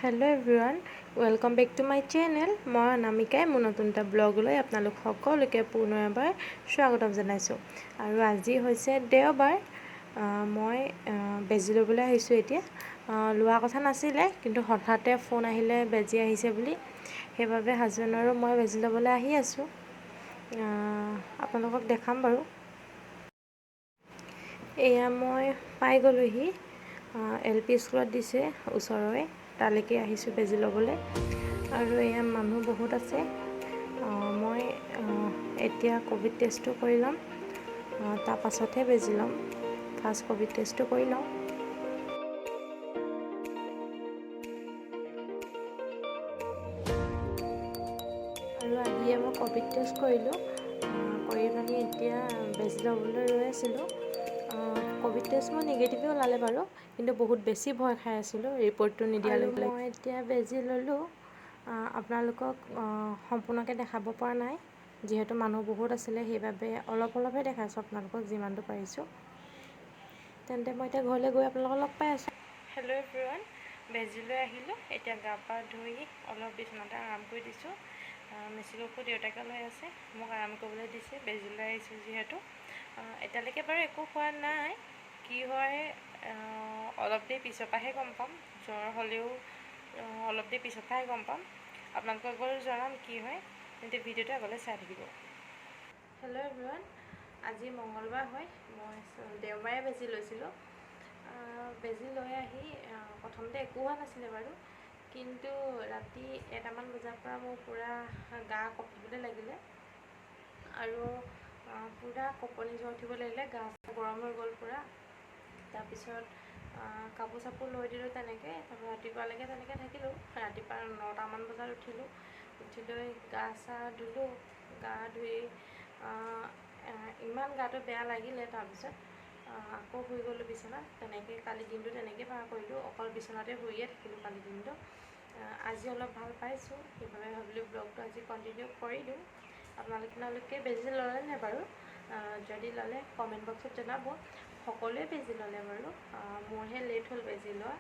Hello everyone, welcome back to my channel. মই অনামিকাই মোৰ নতুন এটা ব্লগলৈ আপোনালোক সকলোকে পুনৰ এবাৰ স্বাগতম জনাইছোঁ। আৰু আজি হৈছে দেওবাৰ। মই বেজী ল'বলৈ আহিছোঁ। এতিয়া লোৱা কথা নাছিলে, কিন্তু হঠাতে ফোন আহিলে বেজী আহিছে বুলি। সেইবাবে হাজবেণ্ড আৰু মই বেজী ল'বলৈ আহি আছোঁ। আপোনালোকক দেখাম বাৰু। এয়া মই পাই গ'লোহি। এল পি স্কুলত দিছে ওচৰৰে, তালৈকে আহিছোঁ বেজী ল'বলৈ। আৰু এয়া মানুহ বহুত আছে। মই এতিয়া ক'ভিড টেষ্টটো কৰি ল'ম, তাৰপাছতহে বেজী ল'ম। ফাৰ্ষ্ট ক'ভিড টেষ্টটো কৰি লওঁ। আৰু আহিয়ে মই ক'ভিড টেষ্ট কৰিলোঁ। কৰি পানি এতিয়া বেজী ল'বলৈ ৰৈ আছিলোঁ। ক'ভিড টেষ্ট মোৰ নিগেটিভে ওলালে বাৰু, কিন্তু বহুত বেছি ভয় খাই আছিলোঁ ৰিপৰ্টটো নিদিয়ালৈকে। মই এতিয়া বেজী ল'লোঁ। আপোনালোকক সম্পূৰ্ণকৈ দেখাব পৰা নাই, যিহেতু মানুহ বহুত আছিলে। সেইবাবে অলপ অলপহে দেখাইছোঁ আপোনালোকক, যিমানটো পাৰিছোঁ। তেন্তে মই এতিয়া ঘৰলৈ গৈ আপোনালোকক লগ পাই আছোঁ। হেল্ল' এভৰিৱান, বেজী লৈ আহিলোঁ। এতিয়া গা পা ধুই অলপ বিচনাতে আৰাম কৰি দিছোঁ। মিচিককো দেউতাকে লৈ আছে, মোক আৰাম কৰিবলৈ দিছে, বেজী লৈ আহিছোঁ যিহেতু। এতিয়ালৈকে বাৰু একো হোৱা নাই। কি হয় অলপ দেৰি পিছৰ পৰাহে গম পাম। জ্বৰ হ'লেও অলপ দেৰি পিছৰ পৰাহে গম পাম। আপোনালোকক বাৰু জনাম কি হয়, তেন্তে ভিডিঅ'টো আগলৈ চাই থাকিব। হেল্ল' এভৰিৱান, আজি মংগলবাৰ হয়। মই দেওবাৰে বেজী লৈছিলোঁ। বেজী লৈ আহি প্ৰথমতে একো হোৱা নাছিলে বাৰু, কিন্তু ৰাতি 1টামান বজাৰ পৰা মোৰ পূৰা গা কঁপিবলৈ লাগিলে আৰু পূৰা কঁপনি জ্বৰ উঠিব লাগিলে। গা গৰম হৈ গ'ল পূৰা। তাৰপিছত কাপোৰ চাপোৰ লৈ দিলোঁ তেনেকৈ। তাৰপৰা ৰাতিপুৱালৈকে তেনেকৈ থাকিলোঁ। ৰাতিপুৱা 9টামান বজাত উঠিলোঁ। উঠি লৈ গা চা ধুলোঁ। গা ধুই ইমান গাটো বেয়া লাগিলে, তাৰপিছত আকৌ শুই গ'লোঁ বিচনাত। তেনেকৈ কালি দিনটো তেনেকৈ পাৰ কৰিলোঁ, অকল বিচনাতে শুইয়ে থাকিলোঁ কালি দিনটো। আজি অলপ ভাল পাইছোঁ, সেইবাবে ভাবিলোঁ ব্লগটো আজি কণ্টিনিউ কৰি দিওঁ। আপোনালোকে বেজী ল'লে নে বাৰু? যদি ল'লে কমেণ্ট বক্সত জনাব। সকলোৱে বেজী ল'লে বাৰু, মোৰহে লেট হ'ল বেজী লোৱা।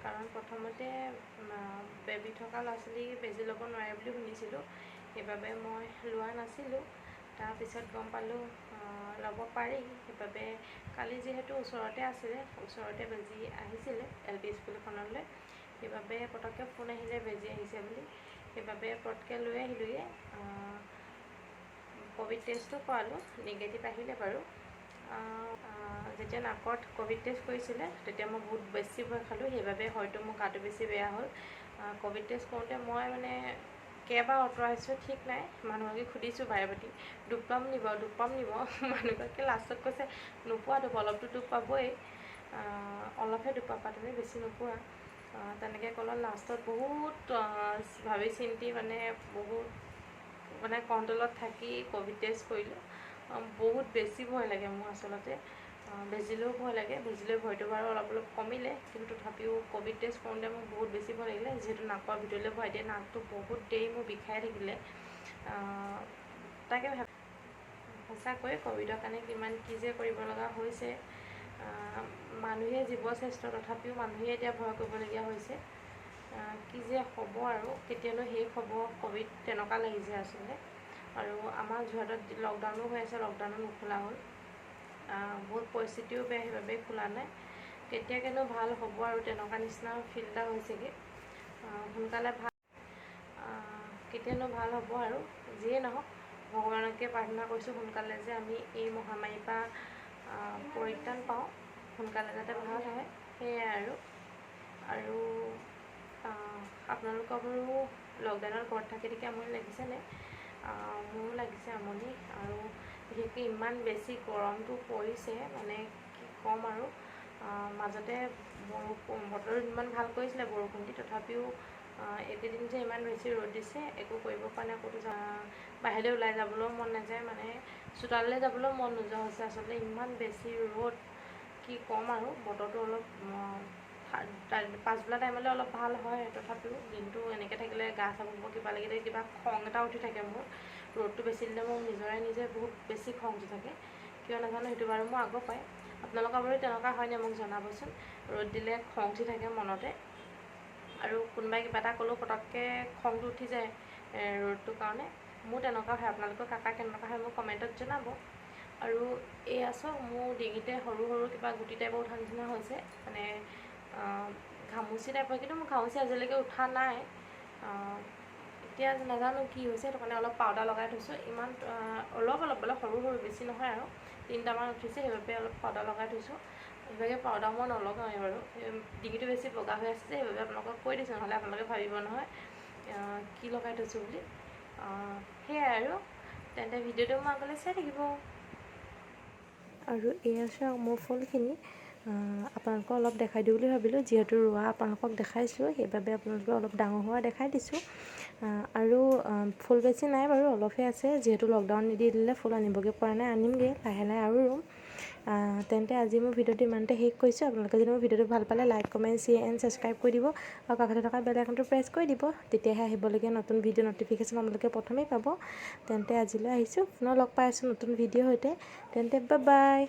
কাৰণ প্ৰথমতে বেবী থকা ল'ৰা ছোৱালী বেজী ল'ব নোৱাৰে বুলি শুনিছিলোঁ, সেইবাবে মই লোৱা নাছিলোঁ। তাৰপিছত গম পালোঁ ল'ব পাৰি। সেইবাবে কালি যিহেতু ওচৰতে আছিলে, ওচৰতে বেজী আহিছিলে এল পি স্কুলখনলৈ, সেইবাবে পটককৈ ফোন আহিলে বেজী আহিছে বুলি, সেইবাবে পটককৈ লৈ আহিলোঁগৈ। ক'ভিড টেষ্টো কৰালোঁ, নিগেটিভ আহিলে বাৰু। যেতিয়া নাকত ক'ভিড টেষ্ট কৰিছিলে তেতিয়া মই বহুত বেছি ভয় খালোঁ, সেইবাবে হয়তো মোৰ গাটো বেছি বেয়া হ'ল। ক'ভিড টেষ্ট কৰোঁতে মই মানে কেইবাৰ আঁতৰাইছোঁ ঠিক নাই। মানুহগৰাকীক সুধিছোঁ বাৰে পাতি, দুখ পাম নি বাৰু, দুখ পাম নি বাৰু? মানুহগৰাকীয়ে লাষ্টত কৈছে, নোপোৱা দুখ, অলপতো দুখ পাবই, অলপহে দুখ পাবা তুমি, বেছি নোপোৱা। তেনেকৈ ক'লত লাষ্টত বহুত ভাবি চিন্তি মানে বহুত মানে কণ্ট্ৰলত থাকি ক'ভিড টেষ্ট কৰিলোঁ। বহুত বেছি ভয় লাগে মোৰ আচলতে। বেজীলৈও ভয় লাগে। বেজীলৈ ভয়টো বাৰু অলপ অলপ কমিলে, কিন্তু তথাপিও ক'ভিড টেষ্ট কৰোঁতে মোৰ বহুত বেছি ভয় লাগিলে, যিহেতু নাকৰ ভিতৰলৈ ভৰাই দিয়ে। নাকটো বহুত দেৰি মোৰ বিষাই থাকিলে। তাকে ভাবি সঁচাকৈ ক'ভিডৰ কাৰণে কিমান কি যে কৰিব লগা হৈছে। মানুহে জীৱশ্ৰেষ্ঠ, তথাপিও মানুহে এতিয়া ভয় কৰিবলগীয়া হৈছে। কি যে হ'ব আৰু, কেতিয়ানো শেষ হ'ব ক'ভিড, তেনেকুৱা লাগিছে আচলতে। আৰু আমাৰ যোৰহাটত লকডাউনো হৈ আছে, লকডাউনো নোখোলা হ'ল। বহুত পৰিস্থিতিও বেয়া, সেইবাবে খোলা নাই। কেতিয়াকেনো ভাল হ'ব আৰু, তেনেকুৱা নিচিনা ফিল এটা হৈছেগৈ। সোনকালে ভাল, কেতিয়ানো ভাল হ'ব আৰু। যিয়ে নহওক, ভগৱানকে প্ৰাৰ্থনা কৰিছোঁ সোনকালে যে আমি এই মহামাৰীৰ পৰা পৰিত্ৰাণ পাওঁ, সোনকালে যাতে ভাল হয়, সেয়াই আৰু। আৰু আপোনালোকৰ বাৰু লকডাউনত ঘৰত থাকি থাকি আমনি লাগিছেনে? মোৰো লাগিছে আমনি। আৰু বিশেষকৈ ইমান বেছি গৰমটো পৰিছে, মানে কি ক'ম আৰু। মাজতে বৰষুণ, বতৰটো ইমান ভাল কৰিছিলে বৰষুণ দি, তথাপিও এইকেইদিন যে ইমান বেছি ৰ'দ দিছে, একো কৰিব পৰা নাই। ক'তো বাহিৰলৈ ওলাই যাবলৈও মন নাযায়, মানে চোতাললৈ যাবলৈও মন নোযোৱা হৈছে আচলতে। ইমান বেছি ৰ'দ, কি ক'ম আৰু। বতৰটো অলপ পাছবেলা টাইমলৈ অলপ ভাল হয়, তথাপিও দিনটো এনেকৈ থাকিলে গা চাবোৰ কিবা লাগি থাকে, কিবা খং এটা উঠি থাকে মোৰ। ৰ'দটো বেছি দিলে মোৰ নিজৰে নিজে বহুত বেছি খং উঠি থাকে, কিয় নাজানো সেইটো বাৰু মোৰ আগৰ পৰাই। আপোনালোকৰ বাৰু তেনেকুৱা হয়নে মোক জনাবচোন। ৰ'দ দিলে খং উঠি থাকে মনতে। আৰু কোনোবাই কিবা এটা ক'লেও পটককৈ খংটো উঠি যায় ৰ'দটোৰ কাৰণে। মোৰ তেনেকুৱা হয়, আপোনালোকৰ কাৰ কাৰ কেনেকুৱা হয় মোক কমেণ্টত জনাব। আৰু এয়া চাওক, মোৰ ডিঙিতে সৰু সৰু কিবা গুটি টাইপৰ উঠা নিচিনা হৈছে, মানে ঘামুচি টাইপৰ, কিন্তু মোৰ ঘামুচি আজিলৈকে উঠা নাই। এতিয়া নাজানো কি হৈছে, সেইটো কাৰণে অলপ পাউডাৰ লগাই থৈছোঁ। ইমান অলপ অলপ বোলে সৰু সৰু, বেছি নহয় আৰু 3টামান উঠিছে, সেইবাবে অলপ পাউডাৰ লগাই থৈছোঁ। সেইভাগে পাউডাৰ মই নলগাওঁৱেই বাৰু, ডিঙিটো বেছি বগা হৈ আছে যে, সেইবাবে আপোনালোকক কৈ দিছোঁ, নহ'লে আপোনালোকে ভাবিব নহয় কি লগাই থৈছোঁ বুলি। সেয়াই আৰু তেন্তে ভিডিঅ'টো মই আগলৈ চাই থাকিব। আৰু এয়া চাওক মোৰ ফুলখিনি আপোনালোকক অলপ দেখাই দিওঁ বুলি ভাবিলোঁ, যিহেতু ৰোৱা আপোনালোকক দেখাইছোঁ, সেইবাবে আপোনালোকে অলপ ডাঙৰ হোৱা দেখাই দিছোঁ। আৰু ফুল বেছি নাই বাৰু, অলপহে আছে, যিহেতু লকডাউন নিদি দিলে ফুল আনিবগৈ পৰা নাই, আনিমগৈ লাহে লাহে আৰু ৰুম। তেন্তে আজি মোৰ ভিডিঅ'টো ইমানতে শেষ কৰিছোঁ। আপোনালোকে যদি মোৰ ভিডিঅ'টো ভাল পালে like, comment, share and subscribe কৰি দিব আৰু কাষতে থকা বেল আইকনটো প্ৰেছ কৰি দিব, তেতিয়াহে আহিবলগীয়া নতুন ভিডিঅ' ন'টিফিকেশ্যন আপোনালোকে প্ৰথমেই পাব। তেন্তে আজিলৈ আহিছোঁ, পুনৰ লগ পাই আছোঁ নতুন ভিডিঅ'ৰ সৈতে। তেন্তে বাই বাই।